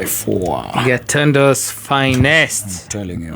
254. Gatundu's finest. Telling you.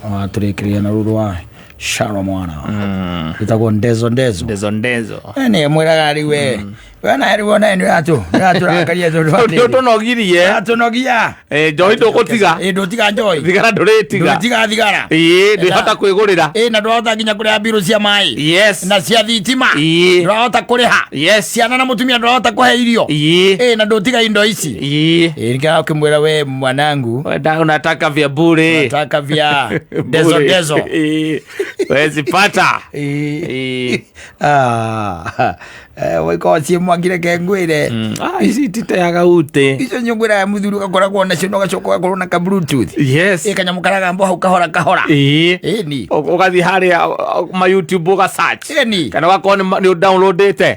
Watũrĩkĩria na rũrũ wa Sharo mwana. Ĩtagwo ndezo ndezo. Ndezo ndezo. Nĩ mwĩraga rĩu we. We na rĩu ona nĩ atũ. Nĩ atũrakaria tondũ wa Nĩ ũtũnogirie. Atũnogia. Eh, njohi ndũgũtiga. Ĩ ndũtiga njohi. Thigara ndũrĩtiga. Ndũtiga thigara. Ĩĩ, ndwĩhota kwĩgũrĩra. Ĩ na ndũrahota nginya kũrĩha mbirũ cia maĩ. Yes. Na cia thitima. Ĩĩ. Ndũrahota kũrĩha. Yes. Ciana na mũtumia ndũrahota kũhe irio. Ĩĩ. Ĩ na ndũtiga indo ici. Ĩĩ. Ĩ nĩkĩo ũkĩmwĩra we mwanangu. Wenda unataka vya bure. Nataka vya ndezo Bure. ndezo. Ĩĩ. Wezi pata. Ĩ. Ĩĩ. Ah, eh, waikoo ciĩ mwaki reke ngwĩre. Ah, ici ititeaga ute. Icio nyũngũ ya mũthuri ũgakoragwo nacio na ũgacoka ũgakorwo na ka bluetooth. Yes. Ĩ kanyamũ karagambo hau kahora kahora. Ĩĩ. Ĩni. Ũgathiĩ harĩa ma YouTube ũga search. Ĩni. Kana ũgakorwo nĩ downloadĩte.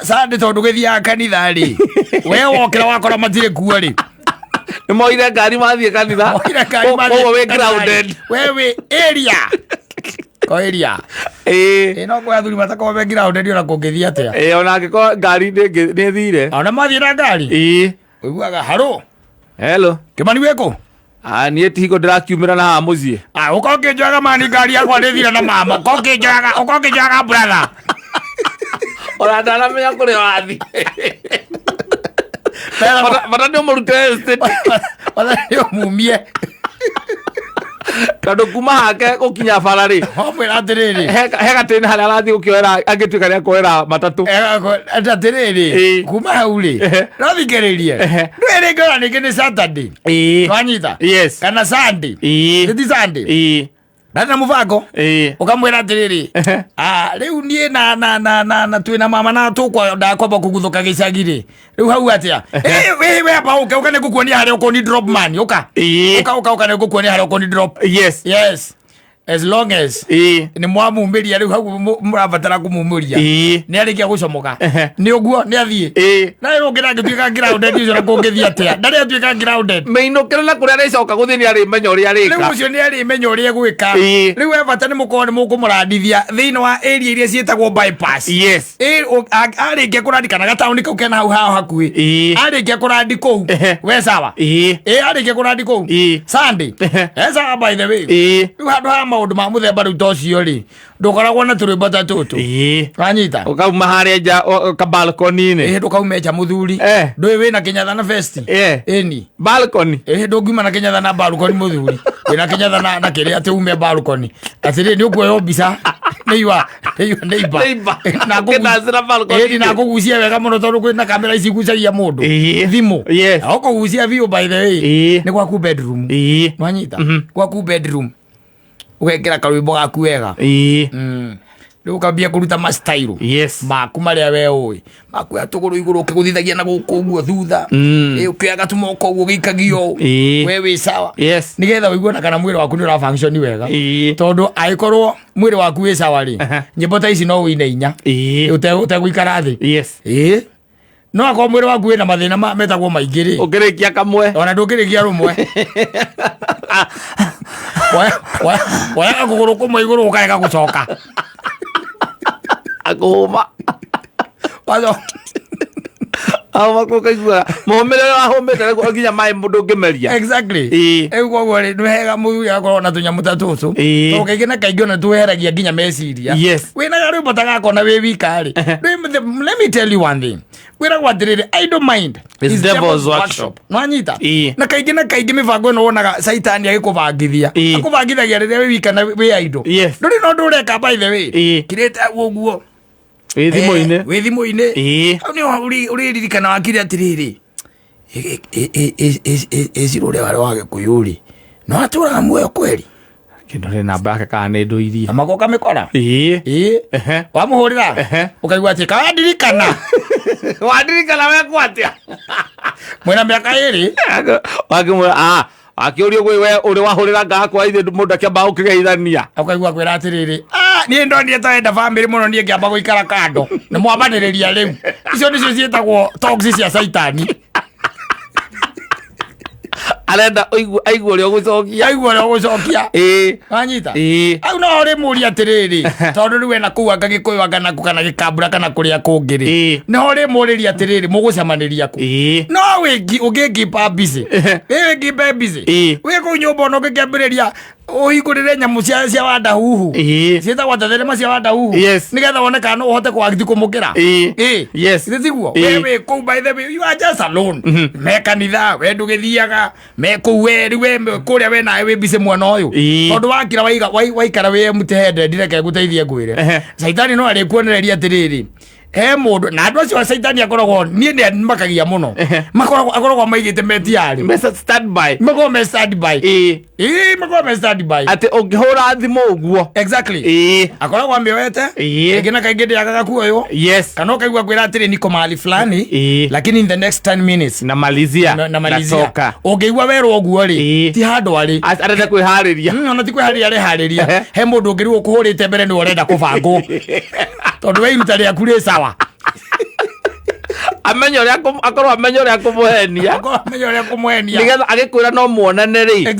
Sande tondũ gĩthiaga kanitha rĩ. We wokĩra wakora matirĩ kuo rĩ. Nĩ moire ngari mathiĩ kanitha. Moire ngari mathiĩ Koguo wĩ kanitha rĩ. grounded. We wĩ area. Ko area. Ĩĩ. Ĩ no kwa athuri matakorwo me grounded ona kũngĩthiĩ atĩa. Ĩĩ, ona angĩkorwo ngari nĩ ĩthire. Ona mathiĩ na ngari. Ĩĩ. Ũiguaga harũ. Hello. Kĩmani wĩkũ? Ah, niĩ ti hingo ndĩrakiumĩra na haha mũciĩ. Ah, ũka ũkĩnjoyaga mani ngari yakwa nĩ thire na mama. Ũka ũkĩnjoyaga, ũka ũkĩnjoyaga brother. Ona ndanamenya kũrĩa wathiĩ. Bata nĩ ũmũrute estate. Bata nĩ ũmumie. Tondũ kuma hake gũkinya bara rĩ, Wamwĩra atĩrĩrĩ. he gatĩna harĩa arathiĩ gũkĩoera angĩtuĩka nĩ akuoera matatũ. Atĩrĩrĩ, Ĩĩ. kuma hau rĩ, Ehe. no thikĩrĩrie. Ehe. Ndũĩ rĩngĩ ona rĩngĩ nĩ Saturday. Ĩĩ. Wanyita? Yes. Kana Sunday. Ĩĩ. Nĩ ti Sunday. Ĩĩ. Na na mũbango. Ĩĩ. Ũkamwĩra atĩrĩrĩ, Ehe. ah, rĩu niĩ na na na na na twĩna mama na tũkwa ndakwamba kũguthũka gĩcagi rĩ. Rĩu hau atĩa? Eh, we we amba ũke ũka nĩngũkuonia harĩa ũkũni drop man, ũka. Ĩĩ. Ũka ũka ũka nĩngũkuonia harĩa ũkũni drop. Yes. Yes. As long as Ĩĩ. nĩ mwamumĩria rĩu hau mũrabatara kũmumĩria. Ĩĩ. Nĩ arĩkia gũcomoka. Ehe. Nĩ ũguo nĩ athiĩ. Ĩĩ. Na rĩu ũngĩ ndangĩtuĩka grounded ũcio na kũngĩthiĩ atĩa? Ndarĩ atuĩka grounded. Mĩinũkĩre na kũrĩa arĩcoka gũthiĩ nĩ arĩmenya ũrĩa Rĩu arĩka. ũcio nĩ arĩmenya ũrĩa egwĩka. Ĩĩ. Rĩu e bata nĩ mũkorwo nĩ mũkũmũrandithia thĩinĩ wa area iria ciĩtagwo bypass. Yes. Ĩ, arĩkia kũrandi kana gataũni kau kena hau hao hakuhĩ. Ĩĩ. Arĩkia kũrandi kũu. Ehe. We sawa. Ĩĩ. Ĩ arĩkia kũrandi kũu. Ĩĩ. Sunday. Ehe. E sawa by the way. Ĩĩ. Rĩu handũ ha maũndũ ma mũthemba rĩu ta ũcio rĩ, ndũkoragwo na tũrwĩmbo ta tũtũ. Ĩĩ. Wanyita? Ũkauma harĩa nja kabalkoni-inĩ. Ĩ ndũkaume nja mũthuri. Eh. Ndũĩ wĩna kĩnyatha na vesti. Eh. Ĩni. Balcony. Ĩ ndũngiuma na kĩnyatha na balcony mũthuri. Wĩna kĩnyatha na kĩrĩa atĩ ume balcony. Atĩrĩ nĩ ũkuoywo mbica. Nĩ iwa neighbor. Neighbor. Na Ũkĩdancĩra balcony-inĩ. Ĩni na kũgucia wega mũno tondũ kwĩna kamera ici igucagia mũndũ. Ĩĩ. Thimũ. Yes. Na ũkũgucia biũ by the way. Ĩĩ. Nĩ gwaku bedroom. Ĩĩ. Nwanyita? Gwaku bedroom. Ũgekĩra karwĩmbo gaku wega. Ĩĩ. Rĩu ũkambia kũruta ma style. Yes. Maku marĩa we ũĩ. Makuoya tũgũrũ igũrũ ũkĩgũthithagia na gũkũ ũguo thutha. Ĩ ũkĩoyaga tũmoko ũguo ũgĩikagio ũũ. Ĩĩ. We wĩ sawa. Yes. Nĩgetha ũigue ona kana mwĩrĩ waku nĩ ũra function wega. Ĩĩ. Tondũ angĩkorwo mwĩrĩ waku wĩ sawa rĩ, Aha. nyĩmbo ta ici no ũine inya. Ĩĩ. Ũtegũikara thĩ. Yes. Ĩĩ. No akorwo mwĩrĩ waku wĩna mathĩna metagwo maingĩ rĩ, Ũngĩrĩkia kamwe. ona ndũngĩrĩkia rũmwe. Woyaga kũgũrũ kũmwe igũrũ ũkarega gũcoka. Akũhũma. Waco- Ahũma kũ ũkaigua mũhũmĩre ũrĩa wahũmĩte nĩguo nginya maĩ mũndũ ũngĩmeria. Exactly. Ĩĩ. Rĩu koguo rĩ, nĩ wega mũthuri agakorwo na tũnyamũ ta tũtũ. Ĩĩ. Tondũ kaingĩ na kaingĩ ona tweheragia nginya meciria. Yes. Wĩna karwĩmbo ta gaka ona wĩ wika rĩ. Let me tell you one thing. Kwĩragwo atĩrĩrĩ, idle mind Is is devil's devil's workshop. workshop. Nwanyita? Ĩĩ. Na kaingĩ na kaingĩ mĩbango ĩno wonaga caitani agĩkũbangithia. Ĩĩ. Akũbangithagia rĩrĩa wĩ wika na wĩ idle. Yes. Ndũrĩ na ũndũ ũreka by the way. Ĩĩ. Kirĩte ũguo. Wĩ thimũ-inĩ. Wĩ thimũ-inĩ. Ĩĩ. Hau nĩho ũrĩririkana wakire atĩrĩrĩ, ĩcirũ ũrĩa warĩ wa gĩkũyũ rĩ, no atũraga muoyo kweri? Kĩndore namba yake kana nĩ ndũirie. Na magoka mĩkora. Ĩĩ. Ĩĩ. Ehe. Wamũhũrĩra? Ehe. Ũkaigua atĩ kawandirikana. Wandirikana wekwo atĩa? Mwĩna mĩaka ĩrĩ. Wakĩmwĩra ah akĩũrio gwĩ we ũrĩ wahũrĩra ngakwa ithe mũndũ akĩamba gũkĩgeithania. Ũkaigua kwĩra atĩrĩrĩ, ah, niĩ ndonire ta wenda bamĩrĩ mũno niĩ ngĩamba gũikara kando. Nĩ mwambanĩrĩria rĩu. Icio nĩcio ciĩtagwo talks cia caitani. Arenda aigue ũrĩa ũgũcokia. Aigua ũrĩa ũgũcokia. Wanyita? Au no ũrĩ mũria atĩrĩrĩ, tondũ rĩu ena kũu anga Gĩkũyũ, anga naku, kana Gĩkambura, kana kũrĩa kũngĩ rĩ, nĩho ũrĩ mũrĩria atĩrĩrĩ, mũgũcemanĩria kũ? No wĩngi ũngĩngipa busy, wĩngipe busy, wĩ kũu nyũmba, ona ũngĩkĩambĩrĩria ũhingũrĩre nyamũ cia wandahuhu, ciĩtagwo atĩa, thenema cia wandahuhu, nĩgetha wone kana no ũhote kũagiti kũmũkĩra. Githĩ tiguo? We wĩ kũu, by the way, you are just alone, me kanitha, we ndũgĩthiaga, me kũu, we rĩu we kũrĩa, we nawe wĩ busy mwena ũyũ. Tondũ wakira waikara wĩ empty headed, reke ngũteithie ngwĩre, caitani no arĩkuonereria atĩrĩrĩ, he mũndũ na andũ acio a caitani akoragwo, niĩ nĩ makagia mũno, makoragwo akoragwo maigĩte metiarĩ. Mbeca stand by. Makoragwo me stand by. Ĩĩ, makoragwo me stand by. Atĩ ũngĩhũra thimũ ũguo. Exactly. Akoragwo amĩoete. Kaingĩ na kaingĩ ndĩagaga kuoywo, kana ũkaigua kwĩra atĩrĩ, niko mahali fulani, lakini in the next 10 minutes namalizia. Namalizia. Natoka. Ũngĩigua werwo ũguo rĩ, ti handũ arĩ. Arenda kwĩharĩria. Ona ti kwĩharĩria areharĩria. He mũndũ ũngĩ rĩu ũkũhũrĩte mbere, nĩwe ũrenda kũbangwo, tondũ we iruta rĩaku rĩ sawa. Amenye ũrĩa akorwo amenye ũrĩa akũmũhenia. Akorwo amenye ũrĩa kũmwenia. Nĩgetha agĩkwĩra no muonane rĩ,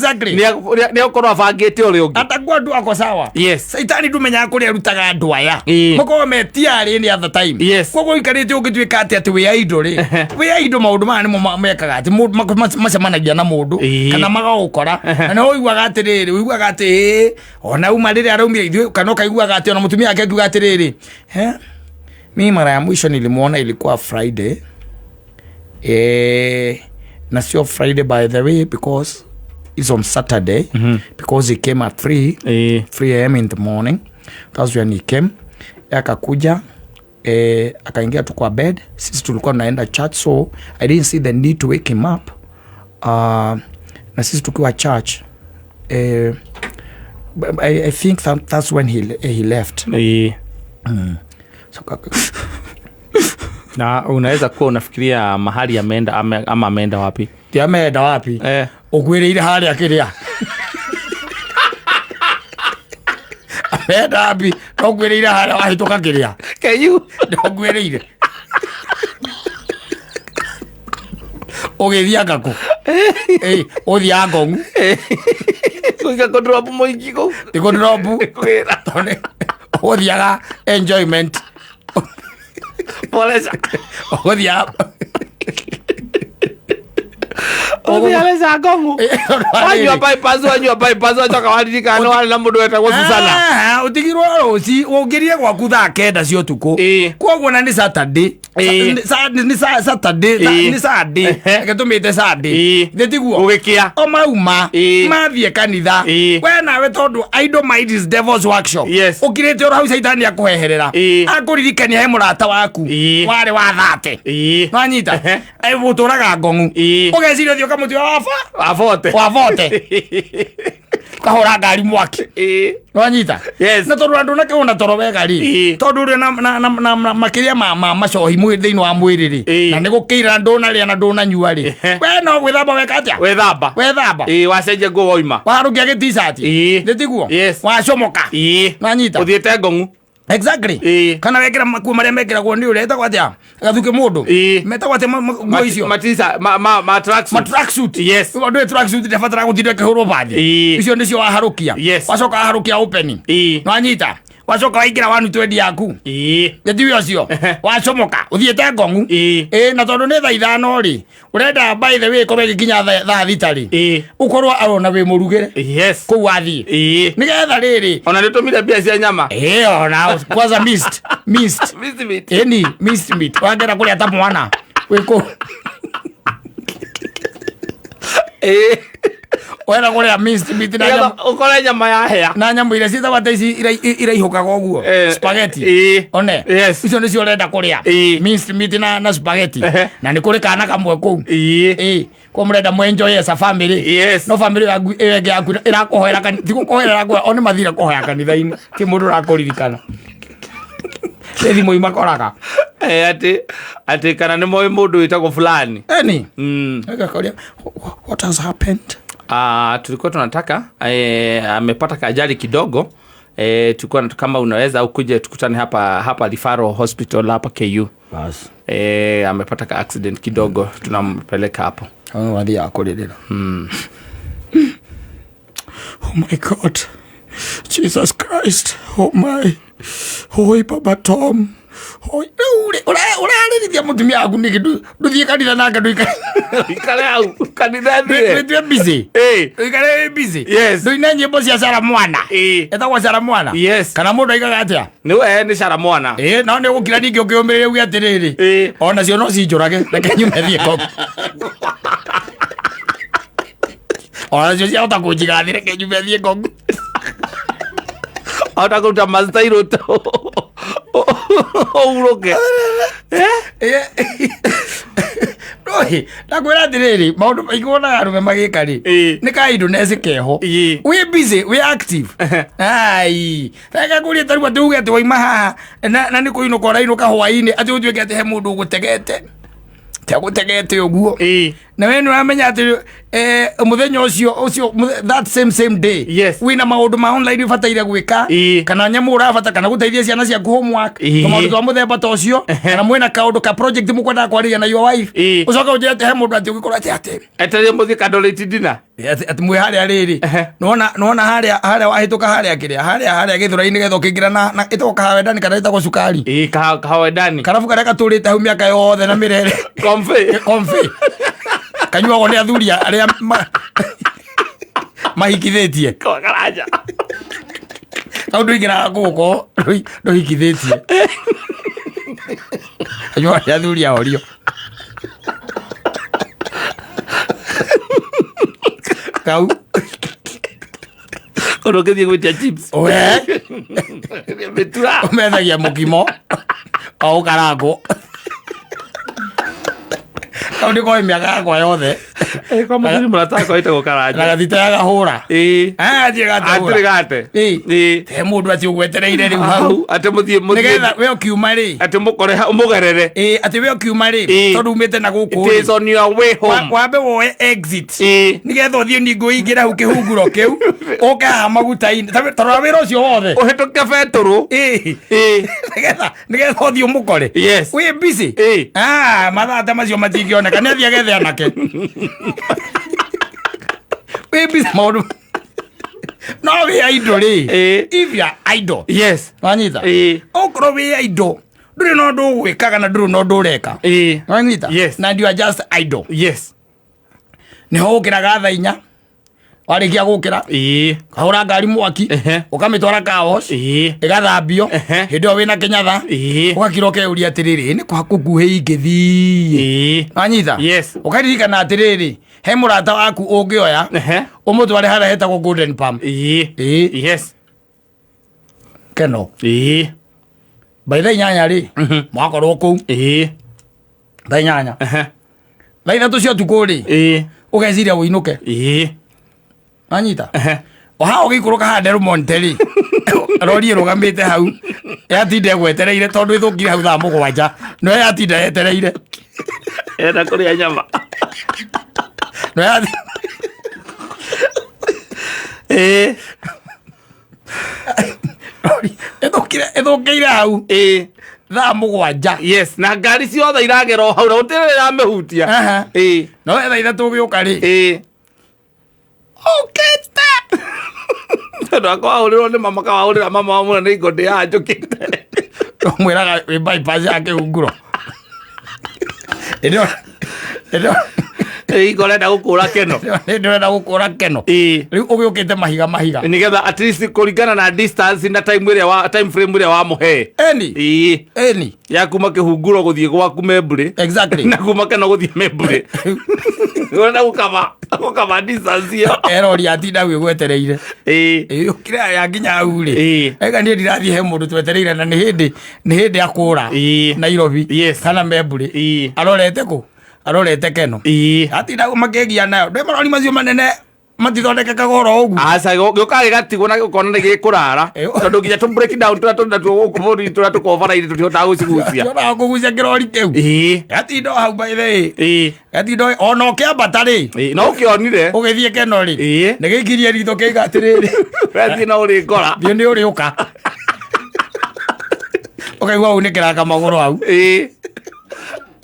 nĩ akorwo abangĩte ũrĩa ũngĩ. Atakuwa andũ ako sawa. Caitani ndũmenyaga kũrĩa arutaga andũ aya. Makorwo metiarĩ any other time. Koguo ũikarĩte ũngĩtuĩka atĩ wĩ idle rĩ, wĩ idle, maũndũ maya nĩmo mekaga atĩ mũndũ macemanagia na mũndũ, kana magagũkora, na nĩho ũiguaga atĩrĩrĩ, ũiguaga atĩ ĩĩ, ona uma rĩrĩa araumire ithuĩ, kana ũkaiguaga atĩ ona mũtumia wake akiuga atĩrĩrĩ, "He, mimi mara ya mwisho nilimwona ilikuwa Friday, na sio Friday, by the way, because it's on Saturday, because he came at 3 3 a.m. in the morning. That's when he came." Akakuja, akaingia tu kwa bed. Sisi tulikuwa tunaenda church, so I didn't see the need to wake him up. Na sisi tukiwa church, I think that's when he left. So, Na unaweza kuwa unafikiria mahali ameenda ama ameenda wapi. Ti ameenda wapi? Ũkwĩrĩire harĩa kĩrĩa ameenda wapi, no ngwĩrĩire harĩa wahĩtũka kĩrĩa. Can you No ngwĩrĩire ũgĩthianga kũ? Ũthiaga ngong'u. Kuiga kũdrop mũingĩ kũu. Ti kũdrop. Kwĩra. Tondũ ũthiaga enjoyment. Poleza. Ũgũthiaga Ũthiaga ngong'u. Wanyua bypass, wanyua bypass, wacoka waririkana warĩ na mũndũ wetagwo Susana. Ah, ũtigirwo rũci ũngĩrie gwaku thaa 9 cia ũtukũ. Koguo na nĩ Saturday. Nĩ Saturday, nĩ Sunday. Reke tũmĩte Sunday. Thĩ tiguo? Gũgĩkĩa. O mauma mathiĩ kanitha. We nawe tondũ idle mind is devil's workshop, ũkirĩte oro hau, caitani akũheherera, akũririkania he mũrata waku warĩ wa thate. Nwanyita? Ũtũraga ngong'u. Ũgeciria ũthiĩ ũkamũtua waba Wabote. Wabote, ũkahũra ngari mwaki. Nwanyita? Yes. Na tondũ andũ nakĩhũna toro wega rĩ, tondũ ũrĩa na makĩria ma macohi mwĩrĩ thĩinĩ wa mwĩrĩ rĩ, na nĩ gũkĩira ndũnarĩa na ndũnanyua rĩ, we no gwĩthamba weka atĩa? Wethamba. Wethamba. Wacenjia nguo wauma. Warũkia gĩ t-shirt. Nĩ tiguo? Yes. Wacomoka. Nwanyita? Ũthiĩte ngong'u. Exactly. Kana wekĩra makuo marĩa mekĩragwo nĩ ũrĩa etagwo atĩa, gathuke mũndũ, metagwo atĩa nguo icio? Matisa ma tracksuit. Ma tracksuit. Ũndũ tracksuit ndĩbataraga gũtinda ĩkĩhũrwo bathi. Icio nĩcio waharũkia. Wacoka waharũkia open. Nwanyita? Wacoka waingĩra wanu twendi yaku. Gĩtiwe ũcio wacomoka ũthiĩte ngong'u. Ĩ na tondũ nĩ thaa 5 rĩ, ũrenda by the way ĩkorwo ĩgĩkinya thaa 6 rĩ, ũkorwo arona wĩ mũrugĩre kũu wathiĩ, nĩgetha rĩrĩ Ona nĩ ũtũmire mbia cia nyama. Ĩyo na kwanza missed missed Missed meat. Ĩni missed meat wangera kũrĩa ta mwana wĩ kũu. Wenda kũrĩa missed meat na Nĩgetha nyama ũkore nyama yahĩa. Na nyamũ iria ciĩtagwo atĩa, ici iraihũkaga ũguo? Spaghetti. One. Icio nĩcio ũrenda kũrĩa. Minced meat na spaghetti. Na nĩ kũrĩ kana kamwe kũu. Ko mũrenda mwenjoy as a family. No family yaku ĩyo ĩngĩ yaku ĩrakũhoera ti gũkũhoera ĩrakũhoera, o nĩ mathire kũhoya kanitha-inĩ, ti mũndũ ũrakũririkana, nĩ thimũ imakoraga. Atĩ kana nĩ moĩ mũndũ wĩtagwo fulani. Eni. Agakoria, "What has happened?" Ah, tulikuwa tunataka amepata kajali kidogo, tulikuwa kama unaweza ukuje tukutane hapa hapa Referral Hospital hapa KU. Bas. Amepata ka accident kidogo, tunampeleka hapo. Hau wathiaga kũrĩrĩra. Oh my God, Jesus Christ, oh my, oi Baba Tom, oi. Rĩu rĩ, ũrarĩrithia mũtumia waku nĩkĩ? Ndũthiĩ kanitha nake, ndũikare Ikare hau kanitha thire. Ndũitue busy. Ndũikare wĩ busy. Yes. Ndũine nyĩmbo cia Sara Mwana. Etagwo Sara Mwana. Yes. Kana mũndũ aigaga atĩa? Nĩwe nĩ Sara Mwana. Ĩĩ, no nĩ ũgũkira ningĩ ũkĩũmĩrĩria uge atĩrĩrĩ, onacio no cinjũrage, reke nyume thiĩ kogu. Onacio ciahota kũnjiga thĩ, reke nyume thiĩ kogu. Ahota kũruta mastairũ ũhurũke. Rũĩ, ndakwĩra atĩrĩrĩ, maũndũ maingĩ wonaga arũme magĩka rĩ, nĩ kaindũ neci keho. Wĩ busy, wĩ active. Ai, reke ngũrie tarĩu atĩ uge atĩ waima haha na nĩ kũinũka ũrainũka hwainĩ, atĩ ũtuĩke atĩ he mũndũ ũgũtegete, tegũtegete ũguo. Na we nĩ ũramenya atĩ mũthenya ũcio ũcio that same same day Yes. wĩna maũndũ ma online ũbataire gwĩka, kana nyamũ ũrabata, kana gũteithia ciana ciaku homework, tũmaũndũ twa mũthemba ta ũcio, kana mwĩna kaũndũ ka project mũkwendaga kwarĩria na your wife, ũcoke ũnjĩre atĩ he mũndũ atĩ ũgĩkorwo atĩ atĩ Etereire mũthiĩ kandorĩti dina. Atĩ mwĩ harĩa rĩrĩ, nĩwona harĩa wahĩtũka harĩa kĩrĩa harĩa gĩthũra-inĩ getha ũkĩingĩra na ĩtagwo kahawendani kana ĩtagwo cukari. Kahawendani. Karabu karĩa katũrĩte hau mĩaka yothe na mĩrere. Kombe. Kombe. Kanyuagwo nĩ athuri arĩa mahikithĩtie. Karanja. Kau ndũingĩraga gũkũ ndũhikithĩtie. Kanyuagwo nĩ athuri a orio. Kau. Kono ũngĩthiĩ gwĩtia chips. We. Mĩtura. Ũmethagia mũkimo o ũkarangwo. Kau nĩ koĩ mĩaka yakwa yothe. Kwa mũthuri mũrata wakwa wĩtagwo Na Karanja. gathita ya gahũra. Athiĩ gatehũra. Atirĩ gate. He mũndũ atĩ ũgwetereire rĩu hau. Hau atĩ mũthiĩ mũthiĩ. Nĩgetha we ũkiuma rĩ. Atĩ mũkore hau mũgerere. Atĩ we ũkiuma rĩ. Tondũ umĩte na gũkũ It rĩ. is on your way home. Wambe woe exit. Nĩgetha ũthiĩ ningĩ ũingĩre hau kĩhunguro kĩu. Ũke haha maguta-inĩ. Ta rora wĩra ũcio wothe. Ũhĩtũke betũrũ. Nĩgetha ũthiĩ ũmũkore. Yes. Wĩ busy. Mathaa ta macio matingĩoneka. Nĩ athiĩ agethe anake. Wĩ busy maũndũ. No wĩ idle rĩ. If you are idle. Yes. Wanyita? Okorwo wĩ idle, ndũrĩ na ũndũ ũgwĩkaga na ndũrĩ na ũndũ ũreka. Wanyita? Yes. Na you are just idle. Yes. Nĩho ũkĩraga thaa 4. Warĩkia gũkĩra, kahũra ngari mwaki, ũkamĩtwara car wash, ĩgathambio, hĩndĩ ĩyo wĩna kĩnyatha, ũgakira ũkeyũria atĩrĩrĩ, nĩ kwa kũkuhĩ ingĩthiĩ. Wanyita? Yes. Ũkaririkana atĩrĩrĩ, he mũrata waku ũngĩoya, ũmũtware harĩa hetagwo Golden Palm. Yes. Keno. By thaa 8 rĩ, mwakorwo kũu. Thaa 8. Thaa 3 cia ũtukũ rĩ, ũgeciria ũinũke. Wanyita? O haha ũgĩikũrũka haha Del Monte rĩ, rori ĩrũgamĩte hau, yatinda ĩgwetereire tondũ ĩthũkire hau thaa 7, no yatinda yetereire. Enda kũrĩa nyama. No Rori ĩthũkĩire hau. Thaa 7. Yes, na ngari ciothe iragera o hau na gũtirĩ ĩramĩhutia. No thaa 3 ũgĩũka rĩ. Ũkĩte. Tondũ akwa wahũrĩrwo nĩ mama ka wahũrĩra mama wa mũna nĩ ingo ndĩ haha njũkĩte. Ũmwĩraga wĩ bypass ya kĩhunguro. Ingo ũrenda gũkũra keno. Ndĩrenda gũkũra keno. Rĩu ũgĩũkĩte mahiga mahiga. Nĩgetha at least kũringana na distance na time ĩrĩa wa time frame ĩrĩa wamũhe. Eni. Eni. Ya kuma kĩhunguro gũthiĩ gwaku Membũrĩ. Exactly. Na kuma keno gũthiĩ Membũrĩ. Ũrenda gũkaba distance ĩyo. Erori atinda gwĩgwetereire. Ũkĩra ya nginya hau rĩ. Ega niĩ ndirathiĩ he mũndũ twetereire na nĩ hĩndĩ akũra. Nairobi. Yes. Kana Membũrĩ. Arorete kũ? Arorete keno. Atinda makĩgia nayo. Ndĩ marori macio manene matithondekekaga oro ũguo. Aca, gĩũkaga gĩgatigwo na ũkona nĩ gĩkũrara. Tondũ nginya tũ break down tũrĩa tũrĩ natuo gũkũ bũrũri-inĩ tũrĩa tũkoragwo bara-inĩ tũtihotaga gũcigucia. Tũtihotaga kũgucia kĩrori kĩu. Gatinda o hau by the way. Gatinda o, ona ũkĩambata rĩ. No ũkĩonire. Ũgĩthiĩ keno rĩ. Nĩ gĩikirie ritho kĩiga atĩrĩrĩ. Wethiĩ na ũrĩ ngora. Thiĩ nĩ ũrĩũka. Ũkaigua unĩkĩranga magũrũ hau.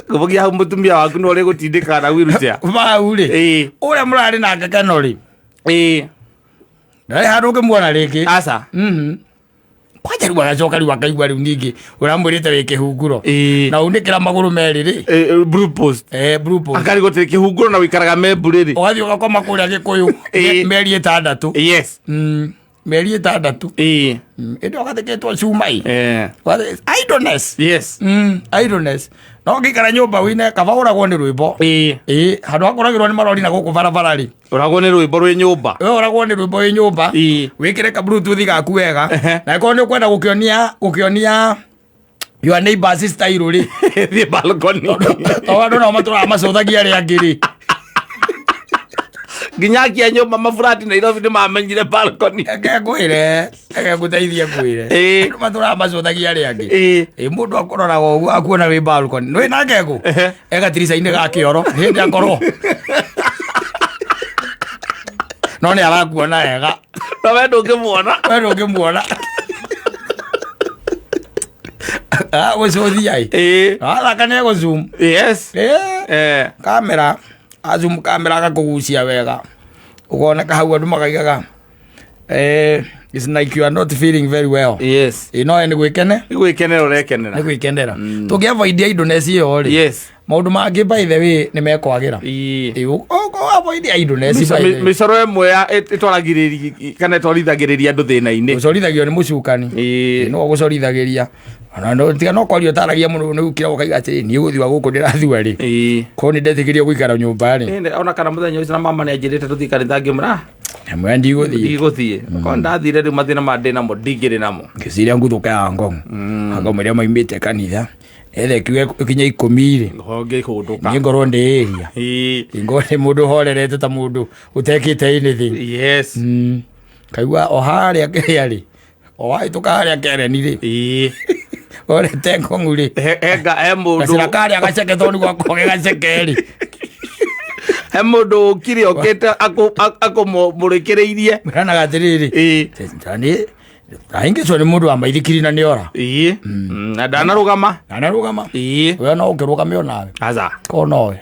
Ngũbũgia hau mũtumia waku nĩ ũrĩ gũtindĩkaga na wheelchair. Mau rĩ, ũrĩa mũrarĩ nake keno rĩ, ndarĩ handũ ũngĩmuona rĩngĩ. Aca. Kwanja rĩu agacoka rĩu akaigua rĩu ningĩ ũramwĩrĩte wĩ kĩhunguro na unĩkĩra magũrũ merĩ rĩ. Blue post. Blue post. Akarigwo tĩ kĩhunguro na wĩikaraga Membũ rĩ. Ũgathiĩ ũgakoma kũrĩa Gĩkũyũ mĩeri 6. Yes. Mĩeri 6. Ĩndĩ ũgathĩkĩtwo cuma ĩ. Idleness. Yes. Idleness. No ũngĩikara nyũmba wĩine kaba ũragwo nĩ rwĩmbo. Handũ hakũragĩrwo nĩ marori na gũkũ barabara rĩ. Ũragwo nĩ rwĩmbo rwĩ nyũmba. We ũragwo nĩ rwĩmbo wĩ nyũmba. Wĩkĩre ka bluetooth gaku wega. Na ĩkorwo nĩ ũkwenda gũkĩonia your neighbors style rĩ. Thiĩ balcony. Tondũ andũ nao matũraga macũthagia arĩa angĩ rĩ. Nginya akia nyũmba maburati Nairobi nĩ mamenyire balcony. Reke ngwĩre, reke ngũteithie ngwĩre. Andũ matũraga macũthagia arĩa angĩ. Mũndũ akũroraga ũguo akuona wĩ balcony. Nĩ wĩna ngengũ? E gatirica-inĩ ga kĩoro, hĩndĩ akorwo. No nĩ arakuona wega. No we ndũngĩmuona. We ndũngĩmuona. Gũcũthia ĩ. Athaka nĩ egũ-zoom. Yes. Kamera, azoom kamera agakũgucia wega. Ũkoneka hau andũ makaigaga. It's like you are not feeling very well. Yes. No nĩ gwĩkene? Nĩ gwĩkenera ũrekenera. Nĩ gwĩkenera. Tũngĩ avoid idleness ĩyo rĩ. Yes. Maũndũ mangĩ by the way nĩ mekwagĩra. Avoid idleness by the way. Mĩcoro ĩmwe ĩtwaragĩrĩria kana ĩtwarithagĩrĩria andũ thĩna-inĩ. Gũcorithagio nĩ mũcukani. No gũcorithagĩria. Ona no tiga no kwaria ũtaragia mũno nĩ ũkira ũkaiga atĩrĩ niĩ gũthua gũkũ ndĩrathua rĩ. Korwo nĩ ndetĩkĩrio gũikara nyũmba rĩ. Ona kana mũthenya ũcio na mama nĩ anjĩrĩte tũthiĩ kanitha ngĩmwĩra, Amwe ndigũthiĩ. Ndigũthiĩ. Korwo ndathire rĩu mathĩna ma ndĩ namo ndingĩrĩ namo. Ngĩciria nguthũka ya ngong. Akamwĩra maimĩte kanitha. Ethe kiuge kinya 10 rĩ. Ngĩhũndũka. Niĩ ngorwo ndĩ area. Ngorwo nĩ mũndũ horerete ta mũndũ ũtekĩte anything. Yes. Kaigua o harĩa kĩrĩa rĩ. O wahĩtũka harĩa Kereni rĩ. Orete ngong'u rĩ. He mũndũ. Gacĩra karĩa gaceke tondũ nĩguo akorwo ge gaceke rĩ. He mũndũ ũkire okĩte akũmũrĩkĩrĩirie. Mwĩranaga atĩrĩrĩ. Nĩ aingĩ ũcio nĩ mũndũ wa maithikiri na nĩ ora. Na ndanarũgama. Ndanarũgama. We no ũkĩrũgame onawe. Aca. Korwo nowe.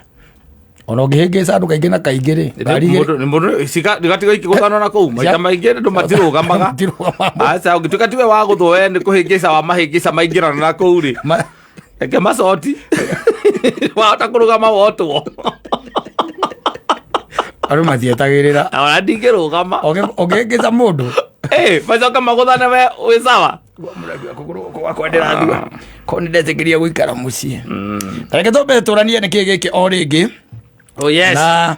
Ona ũngĩhĩngĩca andũ kaingĩ na kaingĩ rĩ. Ngari igĩrĩ. Mũndũ cigatiga ikĩgũthana na kũu. Maita maingĩ andũ matirũgamaga. Matirũgamaga. Aca, ũngĩtuĩka tiwe wa gũthwo we nĩ kũhĩngĩca wa mahĩngĩca maingĩrana na kũu rĩ. Reke macoti. Wahota kũrũgama wotwo. Andũ matietagĩrĩra. Ona ndingĩrũgama. Ũngĩhĩngĩca mũndũ. Macoka magũthane we wĩ sawa. Gwakwa ndĩrathua. Korwo nĩ ndetĩkĩria gũikara mũciĩ. Ta reke twambe tũranie nĩkĩ gĩkĩ o rĩngĩ. Oh, yes. Na